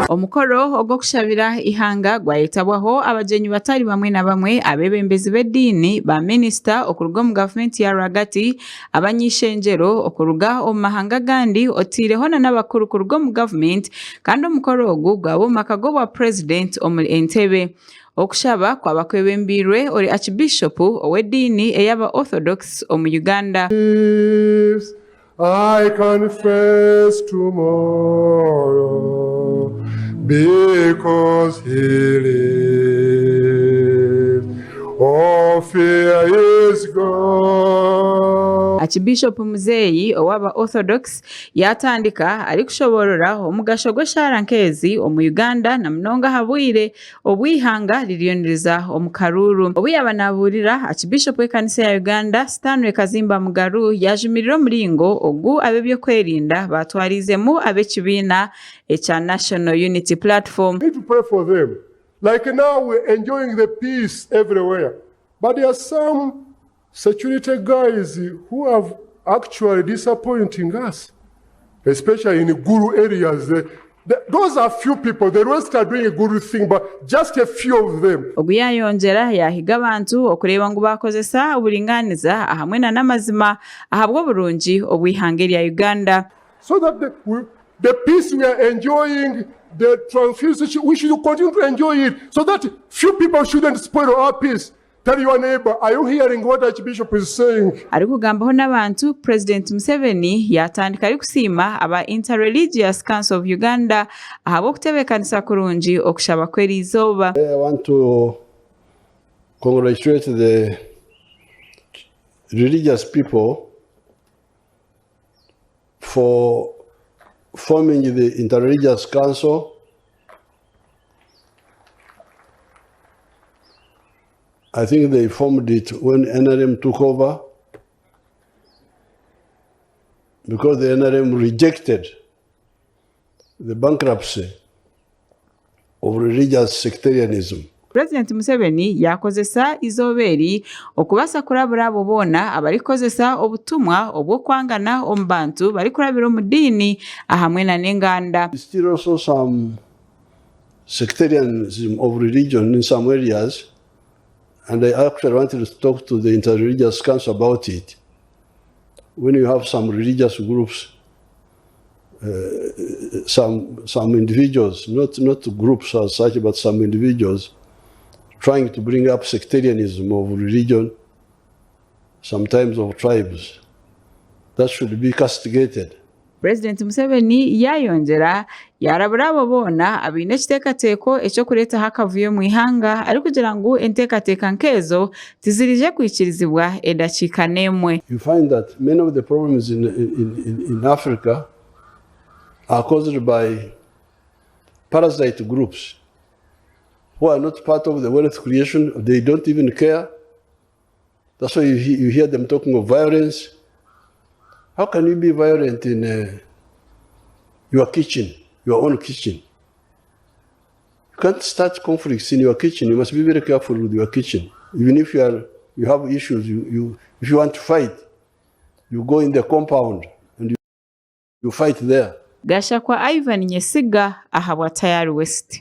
Omukoro ogw'okushabira eihanga gwayetabwaho abagyenyi batari bamwe na bamwe, abeebembezi b'ediini, ba minisita okuruga omu gavumenti ya rwagati, abany'eishengyero okuruga omu mahanga agandi otaireho na n'abakuru kuruga omu gavumenti kandi omukoro ogu gwaba omu maka g'obwa purezidenti omuri Entebbe. Okushaba kwaba kwebembeirwe ori Archbishop ow'ediini ey'aba Orthodox omu Uganda. I can face tomorrow because he lives. All fear is gone. Archbishop Muzeeyi ow'aba Orthodox yaatandika arikushoboorora omugasho gw'eshaara nk'ezi omu Uganda na munonga aha bwire obu eihanga ririyo niriza omu karuuru. Obu yaaba naabuurira, Aakibiishopu w'ekanisa ya Uganda, Stanley Kazimba Mugaru yaajumirira omuringo ogu ab'eby'okwerinda baatwariizemu ab'ekibiina ekya National Unity Platform. Need to pray for them like now we're enjoying the peace everywhere but there are some security guys who have actually disappointing us especially in Gulu areas the, the, those are few people the rest are doing a good thing but just a few of them. Ogu yaayongyera yaahiga abantu okureeba ngu baakozesa oburingaaniza ahamwe na n'amazima ahabw'oburungi obw'eihanga erya Uganda. So that the, we, the peace we are enjoying, the tranquility, we should continue to enjoy it so that few people shouldn't spoil our peace. Tell your neighbor, are you hearing what Archbishop is saying? Arikugambaho n'abantu, Purezidenti Museveni yaatandika arikusiima aba Inter-Religious Council of Uganda ahabw'okutebeekanisa kurungi okushaba kw'eriizooba. I want to congratulate the religious people for forming the Interreligious Council I think they formed it when NRM took over because the NRM rejected the bankruptcy of religious sectarianism. Purezidenti Museveni yaakozesa eizooba eri okubaasa kurabura abo boona abarikukozesa obutumwa obw'okwangana omu bantu barikurabira omu diini ahamwe na n'enganda. Still also some sectarianism of religion in some areas and I actually wanted to talk to the Interreligious Council about it. When you have some religious groups, uh, some, some individuals, not, not groups as such, but some individuals trying to bring up sectarianism of religion, sometimes of tribes. That should be castigated. Purezidenti Museveni yaayongyera yaarabura abo boona abaine ekiteekateeko eky'okureetaho akavuyo omu ihanga arikugira ngu enteekateeka nk'ezo tiziriije kwikirizibwa edakiika n'emwe. You find that many of the problems in, in, in, in Africa are caused by parasite groups who are not part of the wealth creation. They don't even care. That's why you, you hear them talking of violence. How can you be violent in uh, your kitchen, your own kitchen? You can't start conflicts in your kitchen. You must be very careful with your kitchen. Even if you are you have issues, you, you if you want to fight, you go in the compound and you, you fight there. Gashakwa Ivan Nyesiga ahabwa Tayari West.